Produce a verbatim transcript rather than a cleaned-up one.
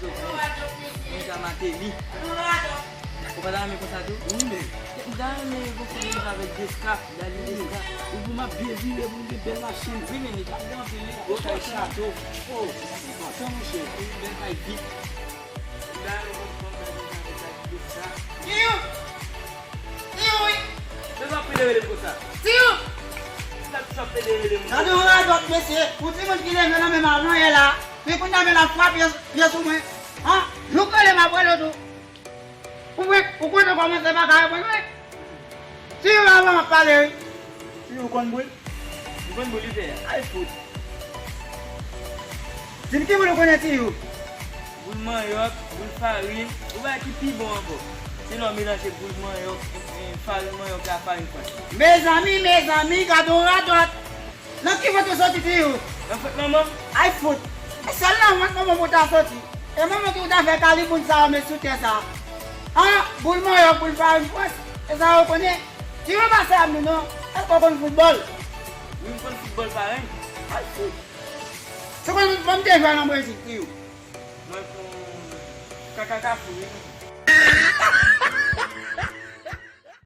Mwen ka mate li. Ou pa ta renmen konsa tou? Wi, men. M ta renmen gon kote m avèk Deska, Dali Deska. Ou pou m ap byen vire, pou m gen bèl machin. Wi, men li pa gen anpil, li pa gen anpil chato. Oh, se enpòtan, monchè. Pou yon bèl kay vit. M ta renmen konn konn avèk Deska. Tiyou! Tiyou, wi! Se sa w ap pede rele m konsa? Tiyou! Se sa w ap pede rele m konsa? Gade yon radòt, mesye. Yon timoun ki leve nan men m avan yè la. Men kounye a men l ap frape pye sou mwen. Han? Jouk rele m ap rele w tou. Ou wè, ou konnen kòman se pa ka reponn, wi. Tiyou, avan m ap pale, wi. Tiyou konn bri? M konn bri li fè. Ay fout. Di m ki bri ou konnen, Tiyou? Boul manyòk, boul farin, ou bay ki pi bon ankò. Se lè w melanje boul manyòk, e, e, farin manyòk la, farin fwèt. Mezanmi, mezanmi, gade yon radòt. Nan ki vant ou soti, Tiyou? Nan vant manman. Ay fout. E sèl nan vant manman pou w ta soti. E manman ki pou ta fè kaliboun sa yo met sou tè sa. An, boul manyòk, boul farin frans. E sa yo konnen. Tiyou, pa sa m di non. Èske w konn foutbòl? Wi, m konn foutbòl parèy. Ay fout. Se konn foutbòl m te jwe nan Brezil, Tiyou? Mwen konn kaka kafou, wi.